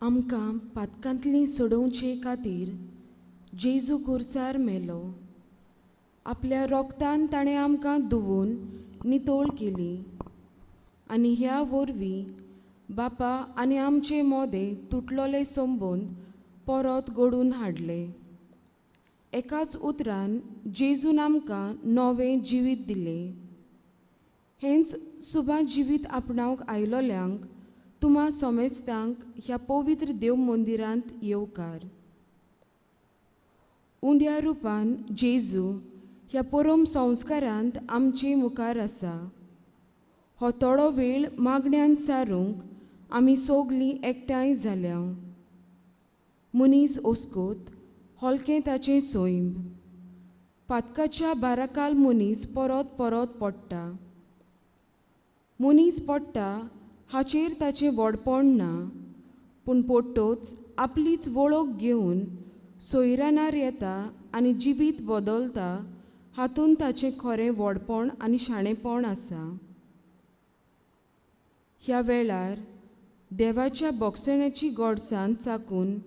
आमकां पातकांतलीं सोडोवचे खातीर जेजू खुर्सार मेलो. आपल्या रोगतान ताणें आमकां धुवून नितळ केली आनी ह्या वरवीं बापा आनी आमचे मोदें तुटलोले संबंद परत घडून हाडले. एकाच उतरान जेजून आमकां नवें जिवीत दिलें. हेंच सुबा जिवीत आपणावंक आयलोल्यांक तुमा सोमेस्तांक ह्या पवित्र देव मंदिरांत येवकार. उंड्या रुपान जेजू ह्या परम संस्कारांत आमचे मुखार आसा. हो थोडो वेळ मागण्यान सारूंक आमी सोगलीं एकठांय जाल्या. मनीस ओस्कोत हलकें ताचें सैम. पातकाच्या बाराकाल मनीस परत परत पडटा. मनीस पडटा हाचेर ताचें व्हडपण ना, पूण पडटोच आपलीच वळख घेवन सोयरानार येता आनी जिवीत बदलता हातूंत ताचें खरें व्हडपण आनी शाणेपण आसा. ह्या वेळार देवाच्या बोगसण्याची गोडसाण चाकून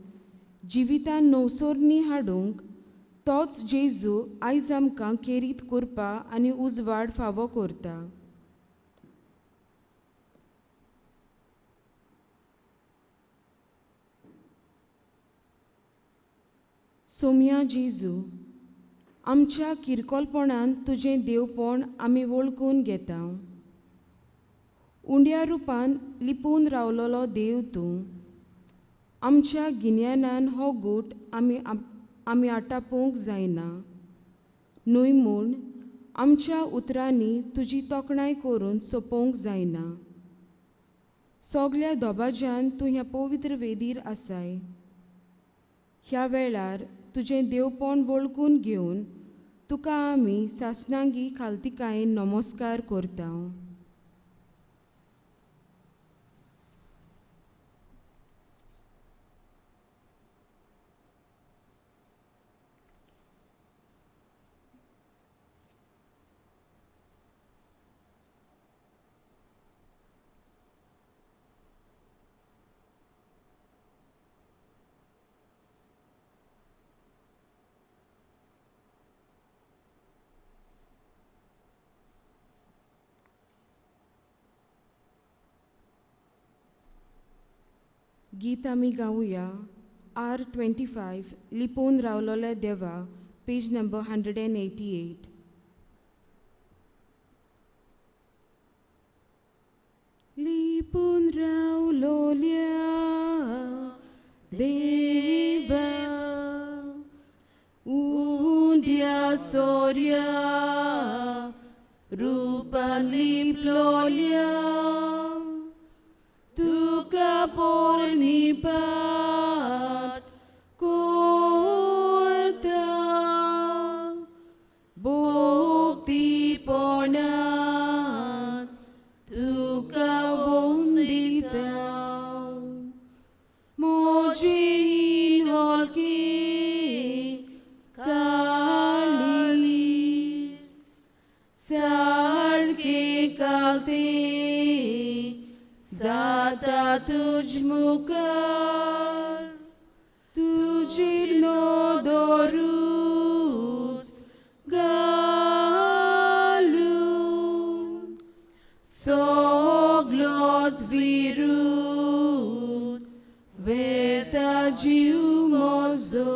जिवितान नवसोरणी हाडूंक तोच जेजू आयज आमकां केरीत करपा आनी उजवाड फावो करता. सोम्या जेजू, आमच्या किरकोलपणान तुजें देवपण आमी वळखून घेता. उंड्या रुपान लिपून रावलोलो देव तूं. आमच्या गिन्यानान हो गूट आमी आमी आटापूंक जायना न्हय, म्हूण आमच्या उतरांनी तुजी तोखणाय करून सोंपोवंक जायना. सगल्या दबाज्यान तूं ह्या पवित्र वेदीर आसाय. ह्या वेळार तुजें देवपण वळखून घेवन तुका आमी सासणांगी खालतिकायेन नमस्कार करता. गीत आमी गावया R25 लिपोवन रावलोल्या देवा, पेज नंबर 188. लिपून रावलोल्या देवा उंड्या सोर्या रुपान लिपलोल्या तुका पोरणी पाट कोरता भोक्तीपणान तुका वंदिता. मोजी हलकी कालीस सारके कालते जाता तुज मुखार तुजेर नदरूच घालून सगलोच विरून वेता जीव म्हजो.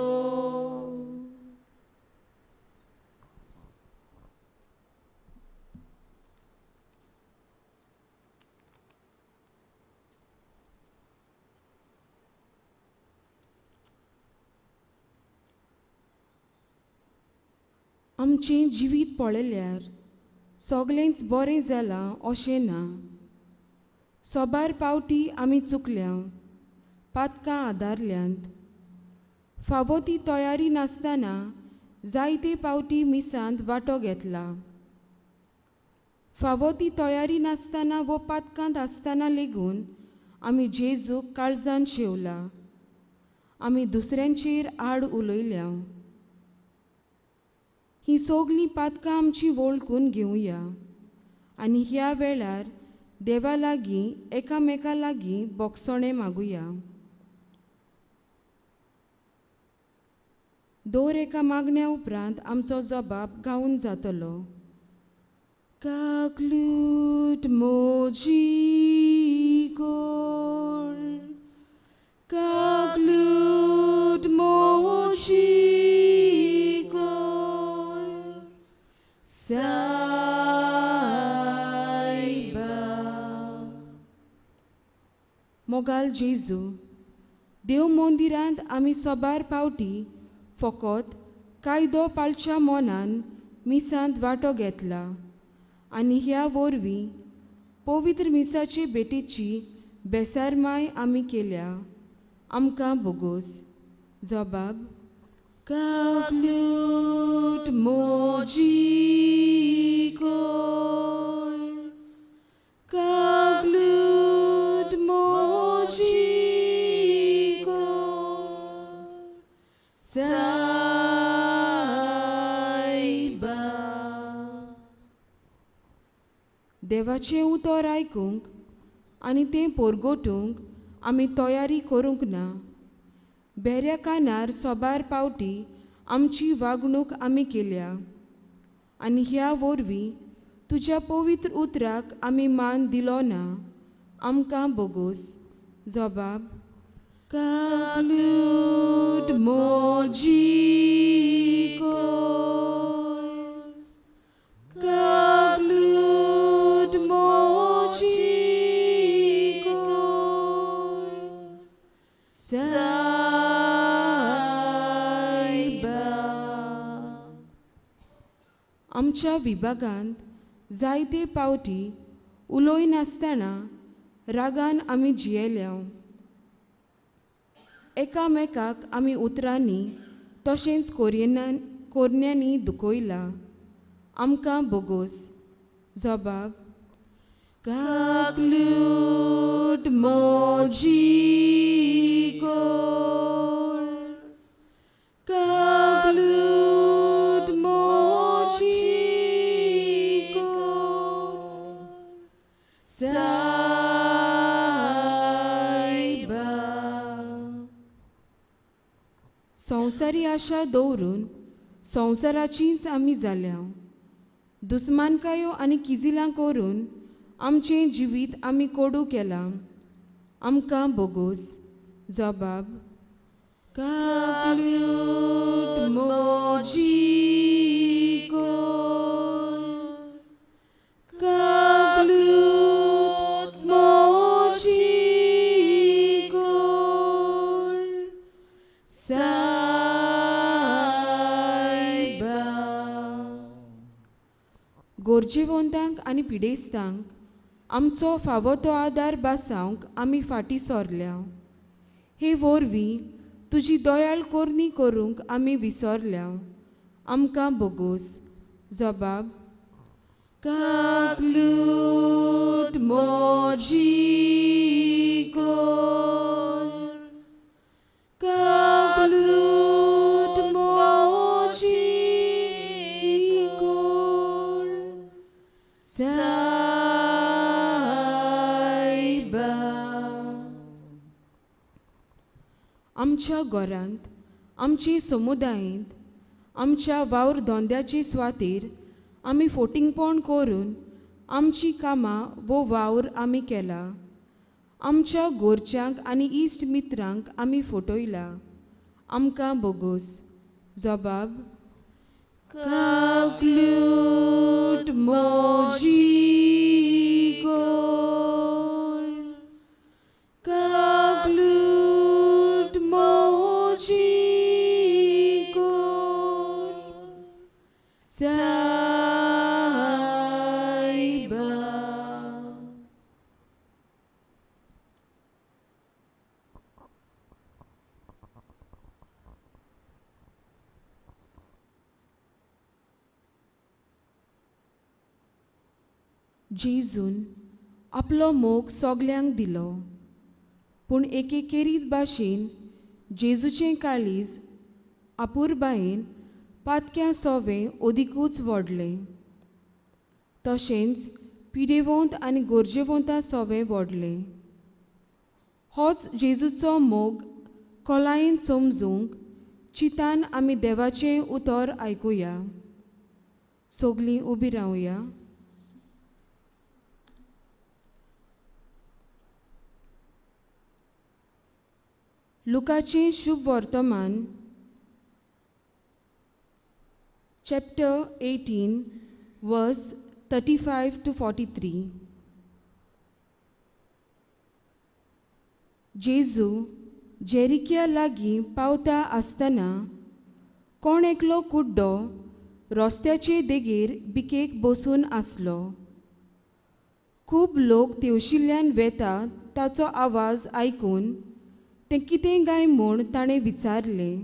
आमचें जिवीत पळयल्यार सगळेंच बरें जालां अशें ना. सोबार पावटी आमी चुकल्या, पातकां आदारल्यांत. फावो ती तयारी नासतना जायते पावटी मिसांत वांटो घेतला. फावो ती तयारी नासतना वो पातकांत आसतना लेगून आमी जेजूक काळजान शेवला. आमी दुसऱ्यांचेर आड उलयल्या. ही सगळीं पातकां आमची वळखून घेवया आनी ह्या वेळार देवा लागीं एकामेका लागीं बोगसणें मागुया. दर एका मागण्या उपरांत आमचो जबाब गावन जातलो. काकलूट मोजी कोर, काकलूट मोजी कोर, सायबा. मोगाल जेजू, देव मंदिरांत आमी सोबार पावटी फकत कायदो पाळच्या मनान मिसांत वांटो घेतला आनी ह्या वरवीं पवित्र मिसाचे भेटीची बेसारमाय आमी केल्या. आमकां बोगोस. जबाब काकलूट मोजी कोर, काकलूट मोजी कोर, सायबा. देवाचें उतर आयकूंक आनी तें पोरगोटूंक आमी तयारी करूंक ना. बेऱ्या कानार सोबार पावटी आमची वागणूक आमी केल्या आनी ह्या वरवीं तुज्या पवित्र उतराक आमी मान दिलो ना. आमकां बोगोस. जबाब काकलूट मोजी कोर, काकलूट मोजी कोर, सायबा. आमच्या विभागांत जायते पावटी उलयनासतना रागान आमी जियेल्या. एकामेकाक आमी उतरांनी तशेंच कोरन्यांनी दुखयला. आमकां बोगोस. जबाब काकलूट मोजी कोर, काकलूट मोजी कोर, सायबा. संवसारी आशा दवरून संवसाराचीच आमी जाल्या. दुस्मानकायो आनी किजिलां करून आमचें जिवीत आमी कोडू केलां. आमकां बोगोस. जबाब काकलूट मोजी कोर, काकलूट मोजी कोर, सायबा. गोरजेवंतांक आनी पिडेस्तांक आमचो फावो तो आदार बासावंक आमी फाटीं सरल्या. हे वरवीं तुजी दयाळ कोरणी करूंक आमी विसरल्या. आमकां बोगोस. जबाब काकलूट मोजी कोर, काकलूट मोजी कोर, सायबा. आमच्या घरांत, आमची समुदायेंत, आमच्या वावर धंद्याचे स्वातीर आमी फोटिंगपण करून आमची कामां वो वावर आमी केला. आमच्या गोरच्यांक आनी इश्ट मित्रांक आमी फोटयला. आमकां बोगोस. जबाब काकलूट मोजी कोर, काकलूट मोजी कोर, सायबा. जेजून आपलो मोग सगल्यांक दिलो, पूण एके केरीत भाशेन जेजूचें काळीज आपुरबायेन पातक्यां सोवें अदिकूच व्हडलें, तशेंच पिडेवंत आनी गरजेवंता सोवें व्हडलें. होच जेजूचो मोग खोलायेन समजूंक चिंतान आमी देवाचें उतर आयकुया. सगलीं उबी रावया. लुकाचें शुभ वर्तमान chapter 18 verse 35 to 43. जेजू जेरिक्या लागीं पावता आसतना कोण एकलो कुड्डो रस्त्याचे देगेर बिकेक बसून आसलो. खूब लोक तेवशिल्ल्यान वेता ताचो आवाज आयकून तें कितें काय म्हूण ताणें विचारलें.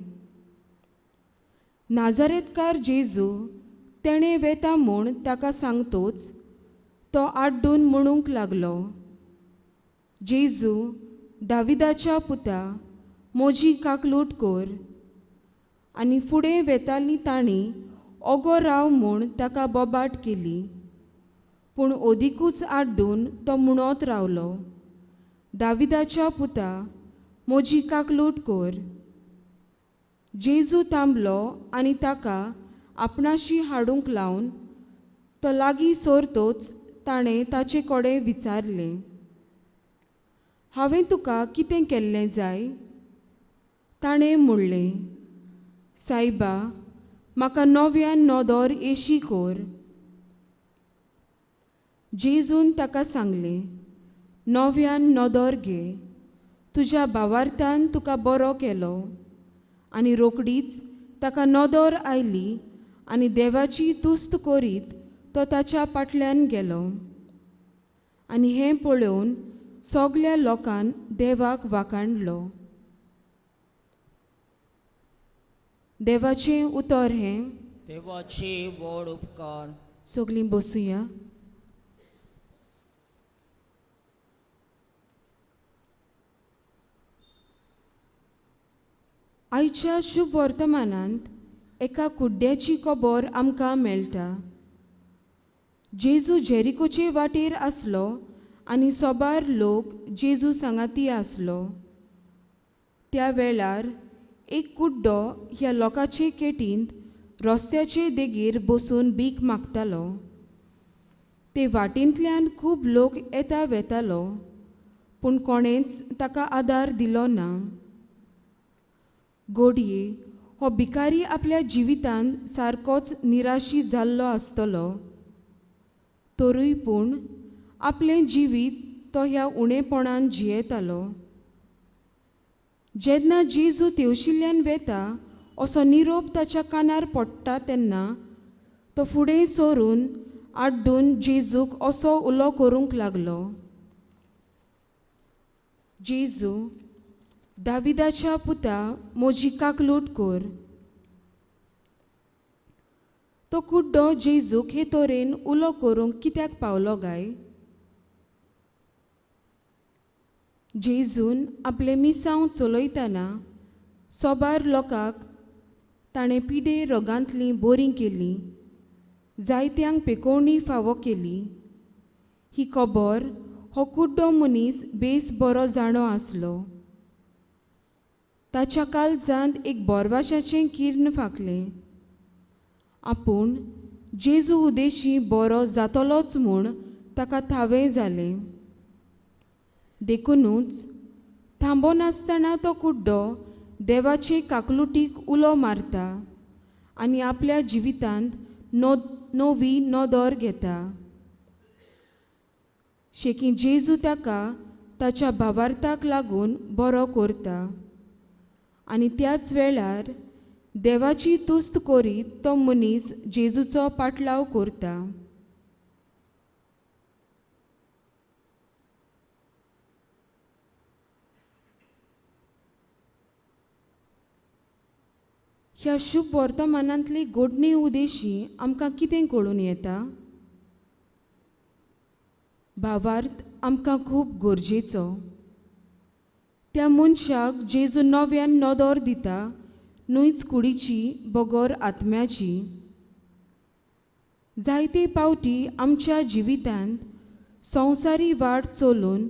नाजारेतकार जेजू तेणें वेता म्हूण ताका सांगतोच तो आड्डून म्हणूंक लागलो, जेजू दाविदाच्या पुता म्हजी काकलूट कर. आनी फुडें वेतालीं तांणी ओगो राव म्हूण ताका बोबाट केली, पूण ओदिकूच आड्डून तो म्हणत रावलो, दाविदाच्या पुता म्हजी काकलूट कर. जेजू थांबलो आनी ताका आपणाशी हाडूंक लावन तो लागीं सोरतोच ताणें ताचे कडेन विचारलें, हांवें तुका कितें केल्लें जाय? ताणें म्हणलें, सायबा म्हाका नव्यान नदर येशी कर. जेजून ताका सांगलें, नव्यान नदर घे, तुज्या भावार्थान तुका बरो केलो. आनी रोकडीच ताका नदर आयली आनी देवाची तुस्त करीत तो ताच्या फाटल्यान गेलो. आनी हें पळोवन सगल्या लोकान देवाक वाखाणलो. देवाचें उतर हें. देवाचे व्हड उपकार. सगलीं बसुया. आयच्या शुभ वर्तमानांत एका कुड्ड्याची खबर आमकां मेळटा. जेजू जेरिकोचे वाटेर आसलो आनी सोबार लोक जेजू सांगाती आसलो. त्या वेळार एक कुड्डो ह्या लोकांचे केटींत रस्त्याचे देगेर बसून भीक मागतालो. ते वाटेंतल्यान खूब लोक येता वेतालो, पूण कोणेंच ताका आदार दिलो ना. गोडये हो भिकारी आपल्या जिवितांत सारकोच निराशी जाल्लो आसतलो, तरूय पूण आपलें जिवीत तो ह्या उणेपणान जियेतालो. जेन्ना जेजू तेवशिल्ल्यान वेता असो निरोप ताच्या कानार पडटा तेन्ना तो फुडें सरून आड्डून जेजूक असो उलो करूंक लागलो, जेजू दाविदाच्या पुता म्हजी काकलूट कर. तो कुड्डो जेजूक हे तरेन उलो करूंक कित्याक पावलो गाय? जेजून आपलें मिसांव चलयतना सोबार लोकांक ताणें पिडे रोगांतलीं बरीं केलीं, जायत्यांक पेकोवणी फावो केली. ही खबर हो कुड्डो मनीस बेस बरो जाणो आसलो. ताच्या काळजांत एक बोरवाशाचें किर्ण फांकलें. आपूण जेजू उदेशी बरो जातलोच म्हूण ताका थावें जालें. देखुनूच थांबनासतना तो कुड्डो देवाचे काकलुटीक उलो मारता आनी आपल्या जिवितांत नवी नदर घेता. शेकी जेजू ताका ताच्या भावार्थाक लागून बरो करता आनी त्याच वेळार देवाची तुस्त करीत तो मनीस जेजूचो पाटलाव करता. ह्या शुभ वर्तमानांतली गोडणी उदेशी आमकां कितें कळून येता? भावार्थ आमकां खूब गरजेचो. त्या मनशाक जेजू नव्यान नदर दिता, न्हूच कुडीची बगर आत्म्याची. जायते पावटी आमच्या जिवितांत संवसारी वाट चलून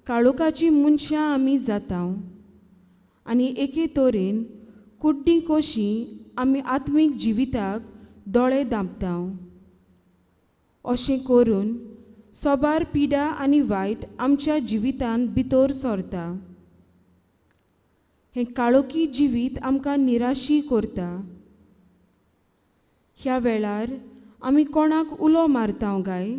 काळोखाची मनशां आमी जाता आनी एके तरेन कुड्डीं कशीं आमी आत्मीक जिविताक दोळे दांपता. अशें करून सोबार पिडा आनी वायट आमच्या जिवितांत भितर सरता. हें काळोखी जिवीत आमकां निराशी करता. ह्या वेळार आमी कोणाक उलो मारता गाय?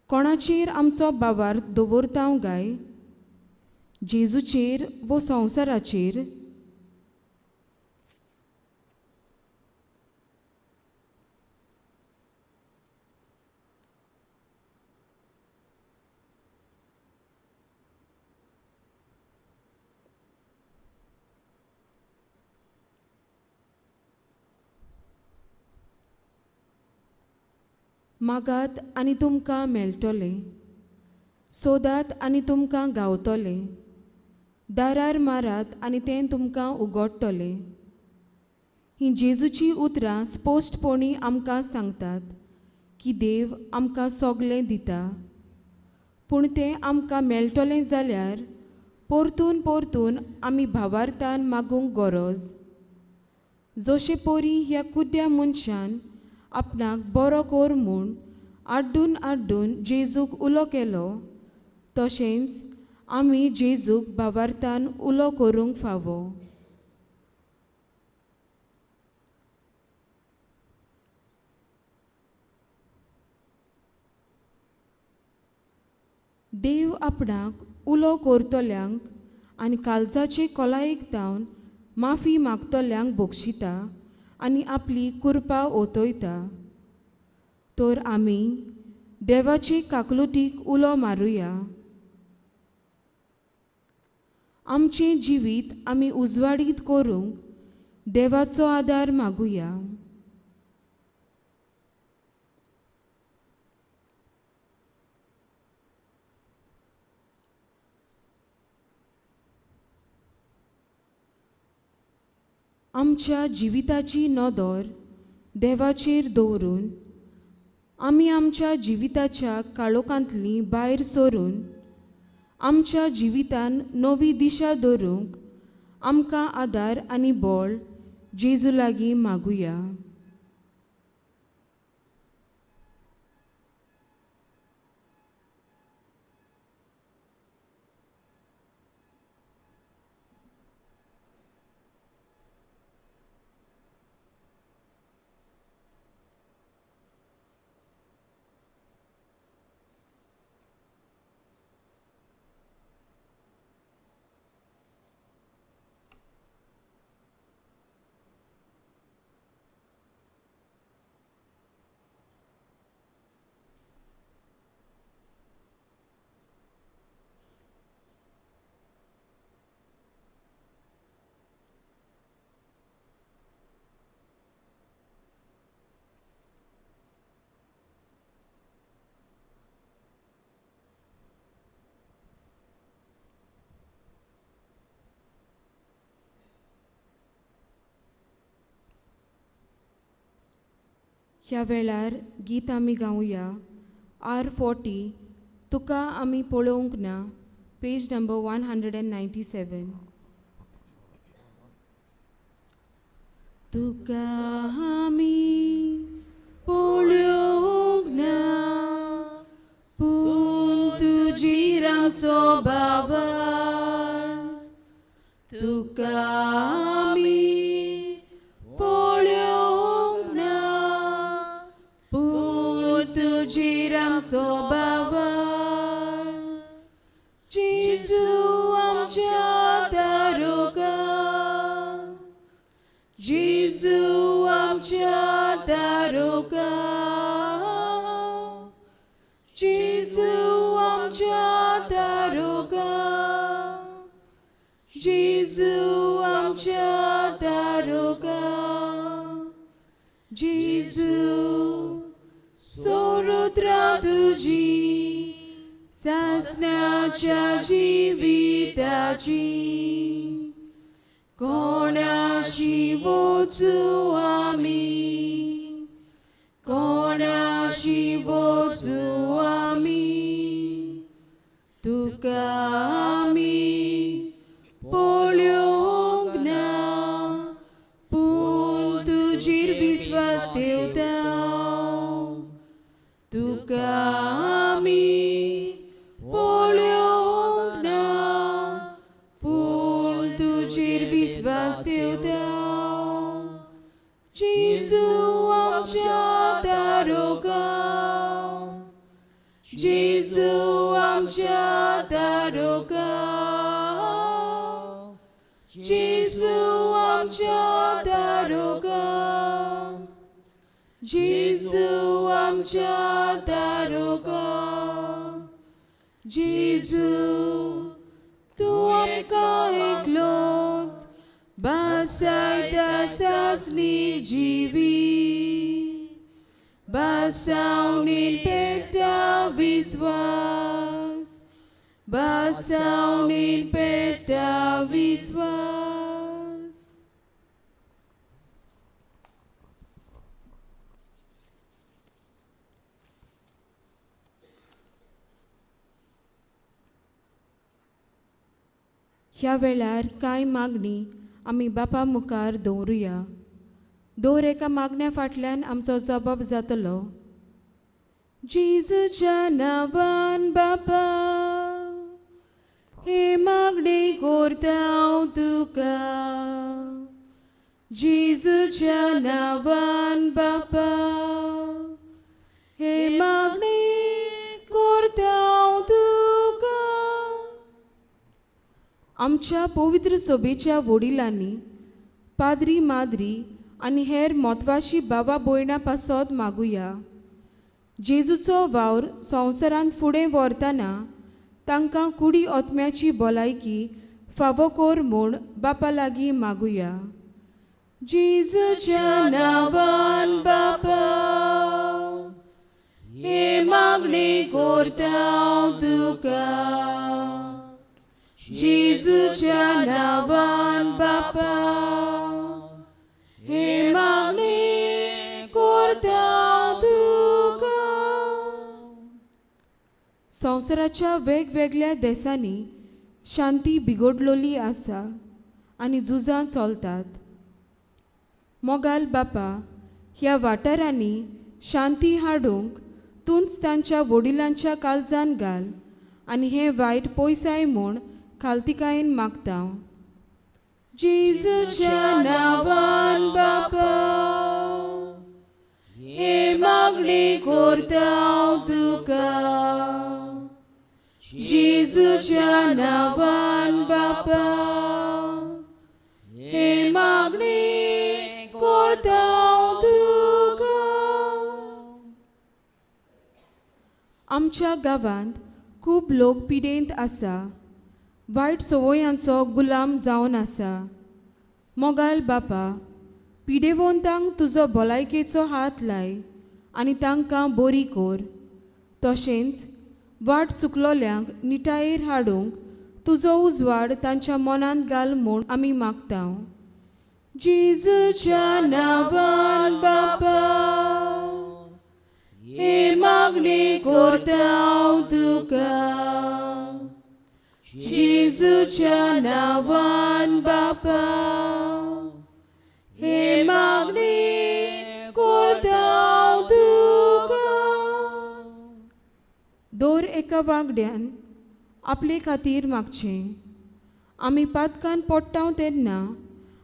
कोणाचेर आमचो भावार्थ दवरता गाय? जेजूचेर वो संवसाराचेर? मागात आनी तुमकां मेळटलें, सोदात आनी तुमकां गावतलें, दारार मारात आनी तें तुमकां उगडटलें. हीं जेजूचीं उतरां स्पश्टपणी आमकां सांगतात की देव आमकां सगलें दिता, पूण तें आमकां मेळटलें जाल्यार परतून परतून आमी भावार्थान मागूंक गरज. जशे परी ह्या कुड्ड्या मनशान आपणाक बरो कर म्हूण आड्डून आड्डून जेजूक उलो केलो, तशेंच आमी जेजूक भावार्थान उलो करूंक फावो. देव आपणाक उलो करतल्यांक आनी काळजाचे कोलायेक धावन माफी मागतल्यांक बक्षिता आनी आपली कृपा ओतयता. तर आमी देवाचे काकलुटीक उलो मारुया. आमचें जिवीत आमी उजवाडीत करूंक देवाचो आदार मागुया. आमच्या जिविताची नदर देवाचेर दवरून आमी आमच्या जिविताच्या काळोखांतली भायर सरून आमच्या जिवितान नवी दिशा दवरूंक आमकां आदार आनी बळ जेजू लागीं मागुया. ह्या वेळार गीत आमी गावया R40 तुका आमी पळोवंक ना, पेज नंबर 197. तुका आमी पळोवंक ना, पूण तुजीर आमचो बाबा, तुका आमी पळोवंक ना, पूण तुजीर आमचो बाबा. जेजू आमच्या दारोगा, जेजू आमच्या दारोगा, जेजू आमच्या दारोगा, जेजू आमच्या दारोगा. जेजू सोरुत्रा तुजी सासण्याच्या जिविताची, कोणाशी वचूं आमी, कोणाशी वचूं आमी, तुका आमी पळोवंक ना, जेजू आमच्या दारोगा, जेजू आमच्या दारोगा, जेजू आमच्या दारोगा. जेजू तूं आमकां एकलोच बासायता सासणी जिवी, बासावणी पेटा विस्वास, बासावणी पेटा विस्वास. ह्या वेळार कांय मागणी आमी बापा मुखार दवरुया. दर एका मागण्या फाटल्यान आमचो जबाब जातलो. जेजूच्या नांवान बापा हे मागणी करता हांव तुका, जेजूच्या नांवान बापा हे मागणी करता हांव तुका. आमच्या पवित्र सभेच्या वडिलांनी, पाद्री माद्री आनी हेर म्हत्वाची बाबा भयणां पासत मागुया. जेजूचो वावर संवसारांत फुडें व्हरतना तांकां कुडी आत्म्याची भलायकी फावो कर म्हूण बापा लागीं मागुया. जेजूच्या नांवान बापा हे मागणी करता हांव तुका, जेजूच्या नांवान बापा हे मागणी करता हांव तुका. संवसाराच्या वेगवेगळ्या देशांनी शांती बिगडलोली आसा आनी झुजां चलतात. मोगाल बापा, ह्या वाठारांनी शांती हाडूंक तूंच तांच्या वडिलांच्या काळजान घाल आनी हें वायट पयसाय म्हूण खालतिकायेन मागता. जेजूच्या नांवान बापा हे मागणी करता हांव तुका, जेजूच्या नांवान बापा हे मागणी करता हांव तुका. आमच्या गांवांत खूब लोक पिडेंत आसा, वायट संवयांचो गुलाम जावन आसा. मोगाल बापा, पिडेवंतांक तुजो भलायकेचो हात लाय आनी तांकां बरी कर. तशेंच वाट चुकलोल्यांक निटायेर हाडूंक तुजो उजवाड तांच्या मनांत घाल म्हूण आमी मागता. जेजूच्या नांवान बापा हे मागणी करता हांव तुका, जेजूच्या नांवान बापा हे मागणी करता हांव तुका. दर एका वांगड्यान आपले खातीर मागचें. आमी पातकान पडटा तेन्ना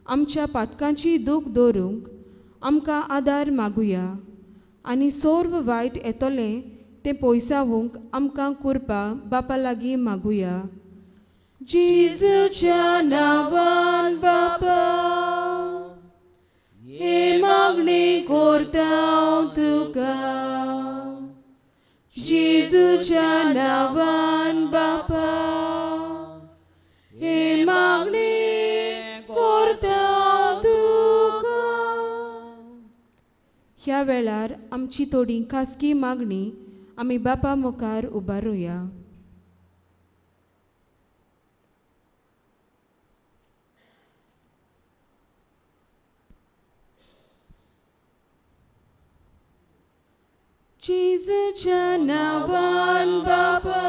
आमच्या पातकांची दूख दवरूंक आमकां आदार मागुया आनी सर्व वायट येतलें तें पयसावूंक आमकां कृपा बापा लागीं मागुया. जेजूच्या नांवान बापा हे मागणी करता हांव तुका, जेजूच्या नांवान बापा हे मागणी करता हांव तुका. ह्या वेळार आमची थोडी खासगी मागणी आमी बापा मुखार उबारुया. जेजूच्या नांवान बापा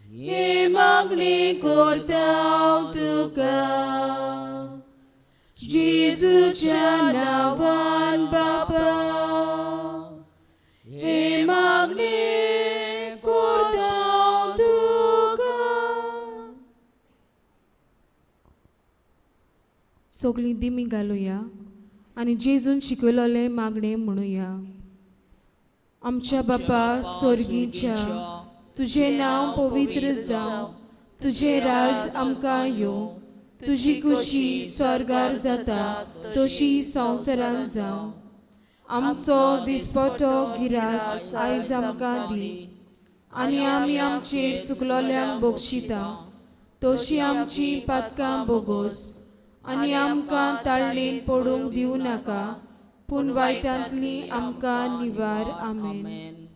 हे मागणी करता हांव तुका, जेजूच्या नांवान बापा हे मागणी करता हांव तुका. सगळीं दिमी घालुया आनी जेजून शिकयलोलें मागणें म्हणुया. आमच्या बापा सोर्गीच्या, तुजें नांव पवित्र जावं, तुजें राज आमकां येवं, तुजी खुशी स्वर्गार जाता तशी संवसारांत जावं. आमचो दिसपटो गिरास आयज आमकां दी, आनी आमी आमचेर चुकलोल्यांक बक्षिता तशी आमची पातकां बोगोस, आनी आमकां ताळणेन पडूंक दिवं नाका, पूण वायटांतली आमकां निवार. आमेन.